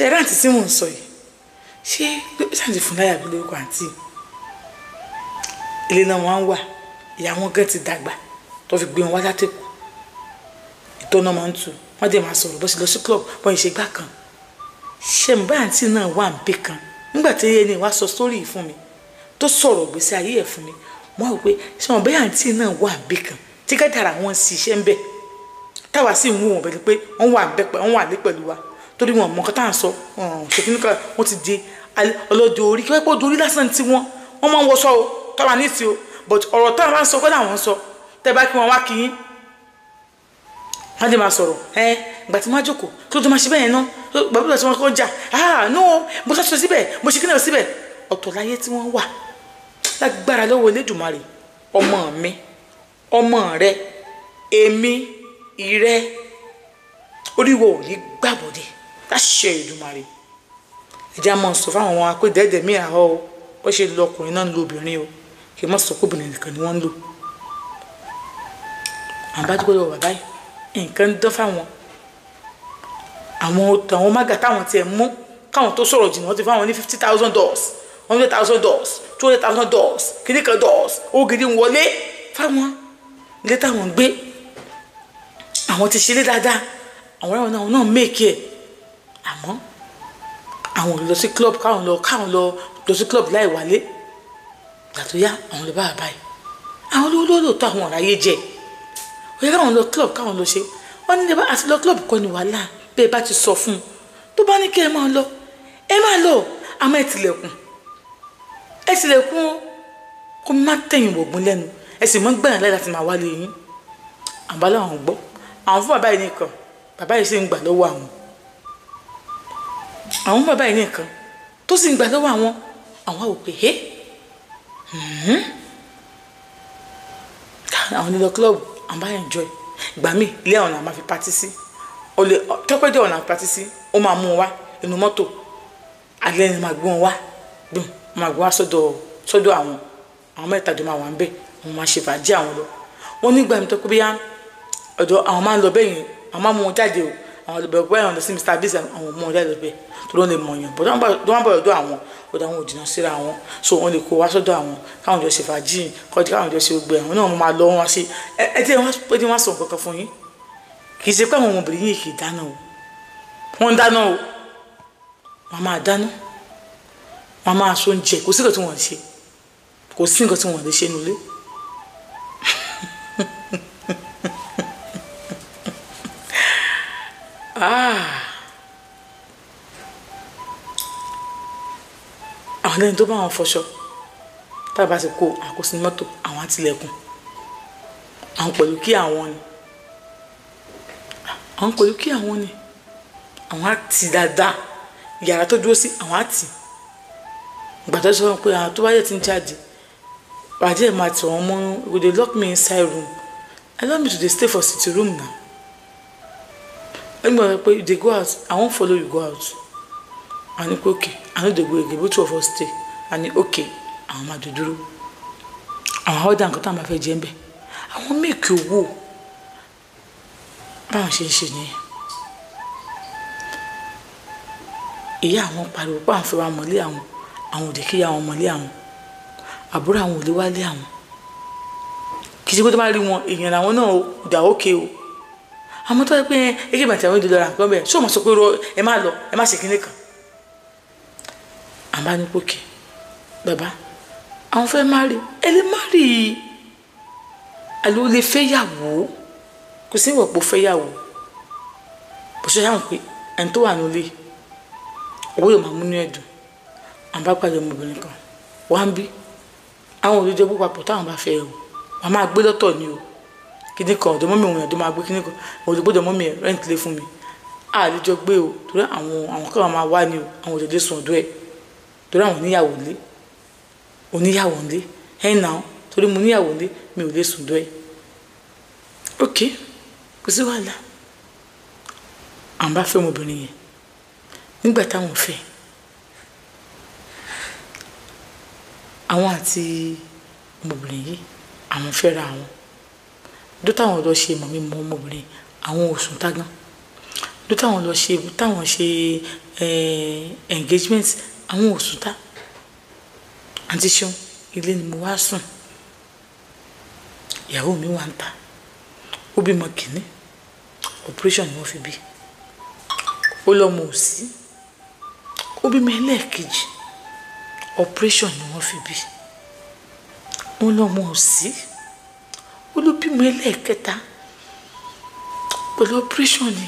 Ṣe eré àǹtí tí mò ń sọ yìí, ṣé ṣáàǹtì fún láyà bí lórúkọ àǹtí ilé náà wọn wà, ìyá wọn gan ti dàgbà tó fi gbé wọn wá látẹ̀kù, ìtọ́nà máa ń tu wọ́n dẹ̀ máa sọ̀rọ̀ bó ṣe lọ sí club bọ́n ṣe gbá kan. Ṣe mọ̀ báyà àǹtí náà wà ń bí kan nígbà tí ẹni wá sọ sórí yìí fún mi, tó sọ̀rọ̀ gbèsè ayé ẹ̀ fún mi, mo wá wò pé ṣe mọ̀ báyà àǹtí náà wà ń bí kan tí kádàrà wọn ṣiṣẹ́ ń bẹ̀, táwa sì ń wò wọ́n bẹ̀rẹ̀ pé wọ́n wà ń bẹ̀ wọ́n wà lé pẹ̀lú wa, torí wọn mọ̀ nǹkan tá à ń sọ ṣèkínníkà wọ́n ti di ọlọ́dẹ orí kí wọ́n pọ̀ dorí lásán tí wọ́n máa ń wọṣọ o táwa ní ti o, but ọ̀rọ̀ táwa máa ń sọ kọ́ làwọn ń sọ, tẹ́ bá kí wọ́n wá kí yín wọ́n dé máa sọ̀rọ̀. Ẹ ìgbà tí wọ́n á jókòó kí ló tó máa ṣe bẹ́ẹ̀ náà, gbàgbọ́dọ̀ tí wọ́n kọ́ jà, ah no mo ká sọ síbẹ̀ mo ṣe kí náà síbẹ̀. Ọ̀tọ̀ láyé tí wọ́n wà lágbára lọ́wọ́ Elédùmarè, ọmọ mi, ọmọ rẹ, èmi, ìrẹ, oríwọ ò ní gbàbọ̀dé láṣẹ Èdùmàrè. Ẹ̀jẹ̀ á máa sọ fáwọn wọn pé dẹ́ẹ̀dẹ̀ mí àhọ́ o, bó ṣe lọ ọkùnrin náà ń lo obìnrin o, kì í má sọ pé obìnrin nìkan ni wọ́n ń lò. Àwọn bá dúpẹ́ lọ́wọ́ bàbá yìí, nǹkan ń dán fáwọn àwọn mága táwọn tiẹ̀ mú káwọn tó sọ̀rọ̀ jìnnà, wọ́n ti fáwọn ní $50,000, $100,000, $200,000, kìíní kan dollars, owó gidi ń wọlé fáwọn ilé táwọn ń gbé. Àwọn ti ṣe lé dáadáa, àwọn ọ̀rẹ́ wọn náà méèkì ẹ̀, àmọ́ àwọn ò lọ sí club káwọn lọ sí club láì wálé. Ìgbà tó yá àwọn lọ bá bàbá yìí, àwọn olówó lóòótọ́ àwọn ọ̀rọ̀ ayé jẹ, ó yẹ káwọn lọ club káwọn lọ ṣe. Wọ́n ní àti lọ club kọ́ ni wàhálà, bẹ́ẹ̀ bá ti sọ fún un tó bá ní kí ẹ máa lọ, ẹ máa lọ, àmọ́ ẹ tilẹ̀kùn, ẹ tilẹ̀kùn kó má tẹ̀yìn wọ̀gbun lẹ́nu, ẹ sì mọ́ gbẹ̀yìn láì láti máa wálé yín. Àbá làwọn gbọ́, àwọn fún bàbá yìí nìkan, bàbá yìí sì ń gbà lọ́wọ́ àwọn, àwọn bàbá yìí nìkan tó sì ń gbà lọ́wọ́ àwọn, àwọn ò pé hé àwọn nílò club, àwọn bá enjoy. Ìgbà míì ilé àwọn làwọn máa fi patí sí, tọ́pẹ́jọ́ ọ̀nà patí sí, ó máa mú wọn wá inú mọ́tò, alẹ́ ni máa gbé wọn wá, gbọ́n máa gbé wá sọ́dọ̀ àwọn, àwọn mẹ́ta jọ máa wà ń bẹ̀, wọ́n máa ṣe fàájì àwọn lọ. Wọ́n nígbà mi tọ́pẹ́ bíyá ọ̀dọ̀ àwọn máa ń lọ bẹ́ẹ̀ yẹn, àwọn máa mú wọn jáde o, àwọn lọ bẹ́ẹ̀ àwọn lọ sí Mr. Biggs, àwọn mú wọn jáde lọ bẹ́ẹ̀ tó ló lè mọ̀yàn, bọ́ tó wọ́n bọ̀ ọ̀dọ̀ àwọn, ọ̀dọ̀ àwọn ò jìnnà síra wọn, so wọ́n lè kó wá sọ́dọ̀ àwọn káwọn jọ ṣe fàájì, kọjú káwọn jọ ṣe gbogbo àwọn náà máa lọ wọn ṣe. Ẹ tí wọ́n sọ nǹkan kan fún yín, kì í ṣe pé àwọn ọmọbìnrin yìí kì í dáná o, wọ́n ń dáná o, wọ́n máa dáná, wọ́n máa so oúnjẹ, kò sí nǹkan tí wọ́n lè ṣe, kò sí nǹkan tí wọ́n lè ṣe nílé. Àwọn lẹ́ni tó bá wọn fọṣọ, tá a bá ti kó àkóso ní mọ́tò, àwọn àtìlẹ̀kùn, àwọn pẹ̀lú kí àwọn ni, àwọn pẹ̀lú kí àwọn ni, àwọn á tì dáadáa, yàrá tó dúró sí àwọn á tì. Ìgbà tó sọ pé àwọn tó bá yẹ ti ń jáde, bàjẹ́ ẹ̀ máa tì wọ́n mọ́, you dey lock me inside room, allow me to dey stay for city room now. Ẹgbẹ́ wọn pé you dey go out, I won't follow you go out. And pé okay, I no dey go again, both of us stay. And okay, àwọn máa dúdúró, àwọn ọ̀dà nǹkan táwọn máa fẹ́ jẹ ń bẹ̀, àwọn méèkì owó báwọn ṣe ń ṣe nìyẹn. Ìyá àwọn pariwo pé àwọn fẹ́ wá mọ̀lé àwọn, àwọn ò dé kí ìyá àwọn mọ̀lé àwọn, àbúrò àwọn ò lè wálé àwọn, kì í ṣe pé tó bá rí wọn èèyàn làwọn náà dà ókè o, àmọ́ tó yẹ pé eke bàtà àwọn ìdílé ra nǹkan bẹ́ẹ̀, ṣé o máa sọ pé ẹ má lọ, ẹ má ṣe kinní kan. Àbá ní pòkè bàbá àwọn fẹ́ má rí, ẹ lè má rí i, àlọ́ lè fẹ́ yàwó, kò sí ìwọ̀pọ̀ fẹ́ yàwó, bó ṣe yàwó pé ẹni tó wà nílé owó yóò máa múnú ẹ̀dùn. Àwọn bá pàdé ọmọbìnrin kan wá ń bí, àwọn olùjọ gbó papọ̀ táwọn bá fẹ́ o, wọ́n máa gbé lọ́tọ̀ ni o, kíní kan ọ̀dọ̀ mọ́mí òun ọ̀dọ̀ máa gbé kíní kan olùgbọ́dọ̀ mọ́mí ẹ̀ rẹ́ǹtì lé fún mi, àlejò gbé o, torí àwọn kan máa wá ni o, àwọn òjòjò sùn ọ̀dọ̀ ẹ̀, torí àwọn oníyàwó lé, oníyàwó lé ẹ̀ nà ó, torí mo níyàwó lé mi ò lè sùn ọ̀dọ̀ ẹ̀. Ok, kò sí wàhálà. Àwọn bá fẹ́ ọmọbìnrin yẹn, nígbà táwọn fẹ́, àwọn àti ọmọbìnrin yìí àwọn fẹ́ra àwọn, dó táwọn ọ̀dọ́ ṣe mọ̀ mí mọ́ ọmọbìnrin, àwọn ò sùn tágán. Ló táwọn lọ ṣe táwọn ṣe engagement àwọn ò sùn tá. Àǹtí Ṣeun, ilé ni mo wá sùn. Ìyàwó mi wà ń ta. Ó bímọ kìíní, operation ni wọ́n fi bí. Ó lọ́mọ ò sí. Ó bímọ ẹlẹ́ẹ̀kejì, operation ni wọ́n fi bí. Ó lọ́mọ ò sí. Ó ló bímọ ẹlẹ́ẹ̀kẹta pẹ̀lú operation ni.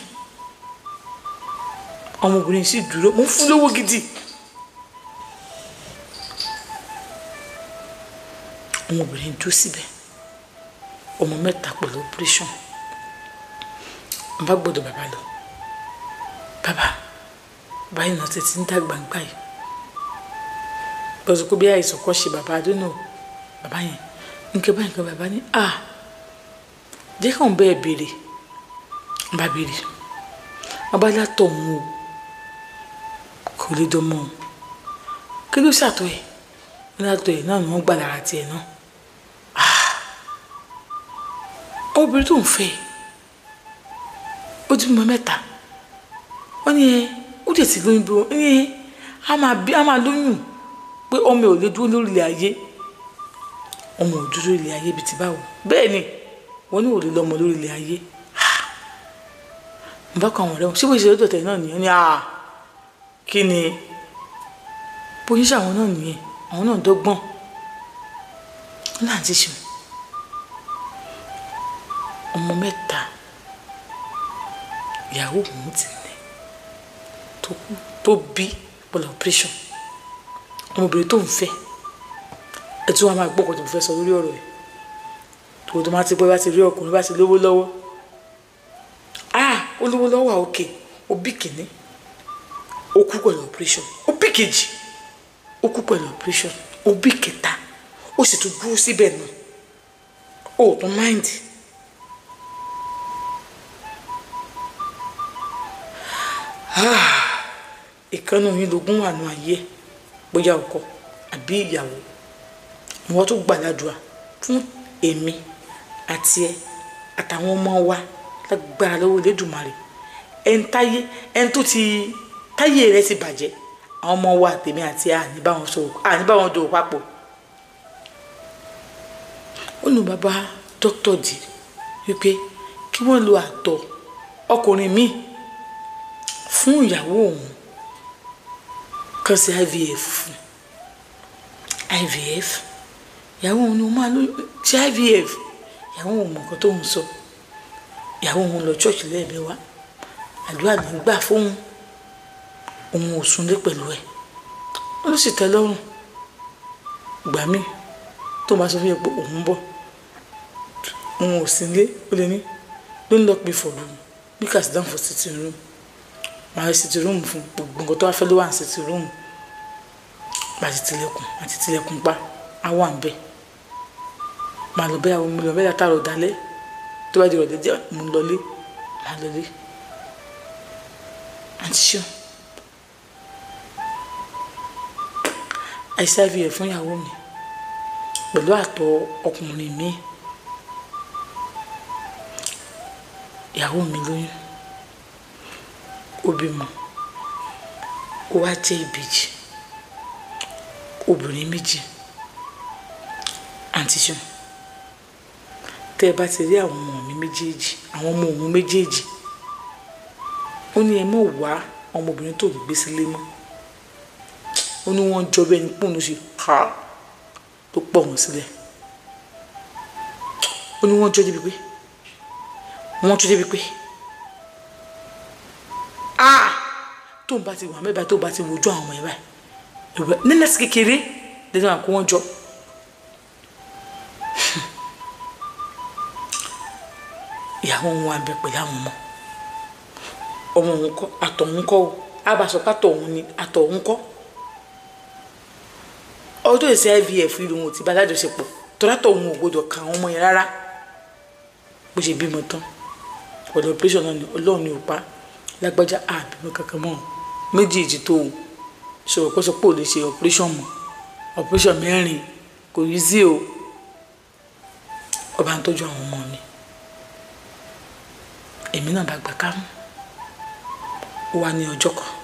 Ọmọbìnrin sì dúró, mo ń fún lówó gidi. Ọmọbìnrin dúró síbẹ̀, ọmọ mẹ́ta pẹ̀lú operation. N bá gbọ́dọ̀ bàbá lọ. Bàbá, báyìí náà tètè ń dàgbà ń gbà yìí. Bọ́sọ̀ kó bí àìsàn kan ṣe bàbá Adónà, bàbá yẹn. Nǹkan báyìí nǹkan bàbá ní, à, jẹ́ káwọn bẹ́ẹ̀ béèrè. N bá béèrè. Bàbá látọ̀ òun o, kò lè dánmọ́ o. Kí ló ṣàtọ̀ ẹ̀? Látọ̀ ẹ̀ náà ni wọ́n gbà lára tiẹ̀ náà. Ọmọbìnrin tó ń fẹ́, ó ti bímọ mẹ́ta. Wọ́n ní ẹ, ó dẹ̀ ti lóyún bí wọ́n ní ẹ, a máa lóyún pé ọmọ ò lè dúró lórí ilẹ̀ ayé. Ọmọ ò dúró lórí ilẹ̀ ayé bíi ti báwo. Bẹ́ẹ̀ ni, wọ́n ní ò lè lọ́mọ lórí ilẹ̀ ayé. Mo bá kọ àwọn ọ̀rẹ́ wọn, ṣé bó ṣe lọ́dọ̀ tẹ̀ náà nìyẹn? Ní à, kí ni? Bó ṣe àwọn náà nìyẹn, àwọn náà dọ́gbọ́n. Wọ́n náà ti ṣe. Ọmọ mẹ́ta, ìyàwó òun ti ní tó kú tó bí pẹ̀lú operation. Ọmọbìnrin tó ń fẹ́, ẹ tún wá máa gbọ́ ọ̀kan tó fẹ́ sọ lórí ọ̀rọ̀ ẹ̀. Tó máa ti pẹ́ bá ti rí ọkùnrin bá ti lówó lọ́wọ́. Ah, ó lówó lọ́wọ́ òkè, ó bí kìíní, ó kú pẹ̀lú operation, ó bí kejì, ó kú pẹ̀lú operation, ó bí kẹta, ó sì tún dúró síbẹ̀ náà. Ó tún mind. Ìkànnì yín lógún wà nù ayé, bóyá ọkọ àbí ìyàwó. Wọ́n tún gbàdúrà fún èmi àti ẹ àtàwọn ọmọ wa lágbára lọ́wọ́ Elédùmarè. Ẹn táyé, ẹn tó ti táyé rẹ̀ ti bàjẹ́, àwọn ọmọ wa àtèmi àti ẹ àní bá wọn sọ̀rọ̀, àní bá wọn dòwò papọ̀. Ó nu bàbá dókítà dì wípé kí wọ́n lo àtọ̀ ọkùnrin míì fún ìyàwó òun kan sí IVF fún. IVF, ìyàwó òun ni ó máa lò ṣe IVF. Ìyàwó òun mọ̀ nǹkan tó ń sọ. Ìyàwó òun lọ church lẹ́ẹ̀mẹ́wàá, àdúrà ní gbà fóun, òun ò súnlé pẹ̀lú ẹ̀. Ó ló sì tẹ́ lọ́rùn. Ìgbà míì tó máa sọ fún yẹn pé òun ń bọ̀, òun ò sí nílé, ó lè ní don't lock me for room, make us down for sitting room. Màá rí sitting room fún gbogbo nǹkan tó wá fẹ́ ló wà ní sitting room. Màá ti tilẹ̀kùn, màá ti tilẹ̀kùn pa, á wà ń bẹ̀. Màá lọ bẹ́ẹ̀ àwọn ọmọ mi lọ bẹ́ẹ̀ látàárọ̀ dalẹ́. Tó bá di ìrọ̀lẹ́ díẹ̀, mò ń lọlé, màá lọlé. Àǹtí Ṣeun, àìsí IVF fún ìyàwó mi pẹ̀lú àtọ̀ ọkùnrin mi. Ìyàwó mi lóyún, ó bímọ, ó wá jẹ́ ìbejì, obìnrin méjì. Àǹtí Ṣeun, tẹ́ ẹ bá ti rí àwọn ọmọ mi méjèèjì, àwọn ọmọ òun méjèèjì, ó ní ẹ mọ̀ wá ọmọbìnrin tó gbé sílé mọ́. Ó ní wọ́n jọ bẹ́ẹ̀ ni pòun ló ṣe ká tó pọ̀ wọ́n sílẹ̀. Ó ní wọ́n jọ débi pé, wọ́n jọ débi pé, ah, tó ń bá ti wà mẹ́ba tó bá ti wojú àwọn ọmọ yẹn báyìí, ìwé nílẹ̀ sí kékeré lẹ́nu àkó wọ́n jọ. Ìyàwó òun wà bẹ pẹ̀lú àwọn ọmọ. Ọmọ òun kọ́, àtọ̀ òun kọ́ o. A bá sọ pé àtọ̀ òun ni, àtọ̀ òun kọ́. Ọdún èsì IVF yìí lòun ò ti bá alájọṣepọ̀. Torí àtọ̀ òun ò gbọdọ̀ ka àwọn ọmọ yẹn rárá. Bó ṣe bímọ tán, pẹ̀lú operation náà ni Ọlọ́run ni ò pa. Lágbájá a bímọ kankan mọ́. Méjèèjì tó o. Sọ̀rọ̀ kó sọ pé ò lè ṣe operation mọ́. Operation mẹ́rin kò yí sí o. Ọba ń tọ́jú àwọn ọmọ mi. Èmi náà bá gbà kámú. Ó wà ní ọjọ́ kan.